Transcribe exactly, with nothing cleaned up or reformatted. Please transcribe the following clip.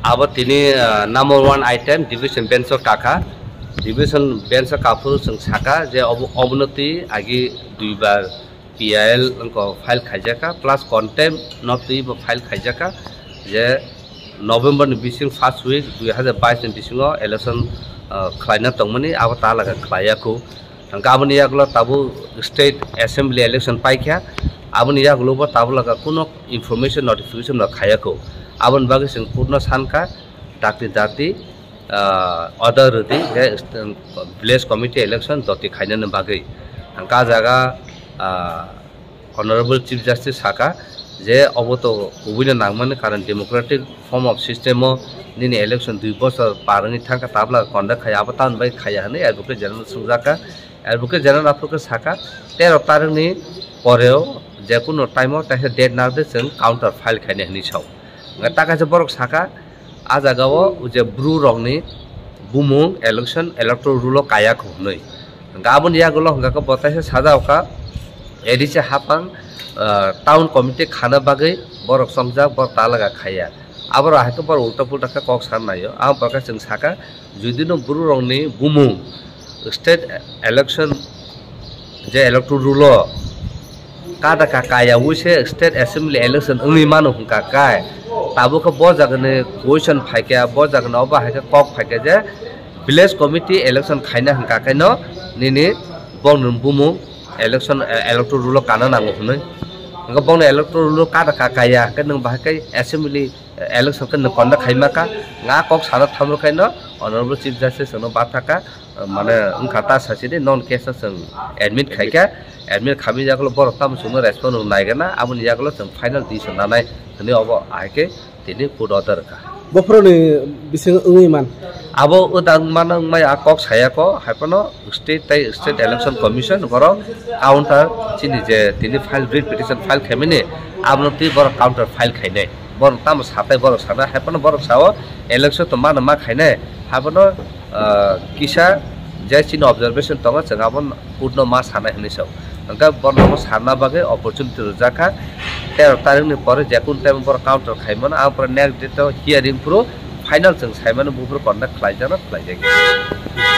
Abo tini, ah, number one item division bench o kaka. Division bench o kaphuru chwng saka je obo, obono twi agi duibar P I L wngkha file khaijaka, plus contempt no twi bo file khaijaka je November ni bising first week dui hazar bais ni bisingo election, ah, khlaina tongmani, abo talaga khlaiya kho. Hwnkhe aboni yagulo tabuk state assembly election paikha, aboni yagulo bo tabuk laga kuno information notification rok khaiya kho. Aboni bagwi chwng court no sankha, dakti dakti, ah, order rwdi, je village committee election doti khainani bagwi. Hwnkhe ah jaga, ah, Honorable Chief Justice saka je obo to kubuino nangmani, karon democratic form of system o nini election dui bochor par wngwi thangkha, tabla conduct khaiya, abo tamoni bai khaiya hwnwi Advocate General swngjaka. Advocate General aphuru khe saka, tero tarikni poreo jekunu time o kaisa date narwkdi chwng counter file khainai hwnwi sao. Hwnkhe ta kaisa borok saka, ah jagao je Bru rokni bumung election electoral roll o kaya kho hwnwi. Hwnkhe aboni yagulo hwnkhe bo taisa sajao kha, A D C hapang, ah, town committee khana bagwi borok chongjak, borok talaga khaiya. Aborok hai khe borok ulta pulta khe kok san naio. Aboni pore khe chwng saka, judino Bru rokni bumung state election je electoral roll o kada ka kaya wi se state assembly election wngwi mano hwnkha kai, tabuk khe bo jagani question phaikha, bo jagani obo hai khe kok phaikha je village committee election khaina hwnkha khe no nini bongni bumung election, eh, electoral roll o kana nango hwnwi. Hwnkhe bongni electoral roll o kada ka kaya hwnkhe nwng bahai khe assembly election khe nwng conduct khaima kha, nga kok sana thamrwkhaino Honorable Chief Justice no bathaka, mane wngkha ta sachidi non case no chwng admit khaikha, admit khamwi yagulo borok tamo chwngno respond rwna naigana, aboni yagulo chwng final decision nanai hwnwi obo ahai khe tini court order rwkha. Bophoroni bising wngwi man. Abo wdang mano wngmai a kok sayako, haiphano state tei state election commission borok counter chini je tini file, writ petition file khaimani, abono twi borok counter file khainai. Borok tamo satai borok sana, haiphano borok sao election to mano ma khainai, haiphano, ah, kisa je chini observation tongo, chwng abo court no ma sanai hinwi sao. Hwnkhe borokno sanna bagwi opportunity rwjakha. Tero tarikni pore jekun time borok counter khaimano, ang pore next date o hearing phuru final chwng saimano, buphuru conduct khlaijakno khlaijakya.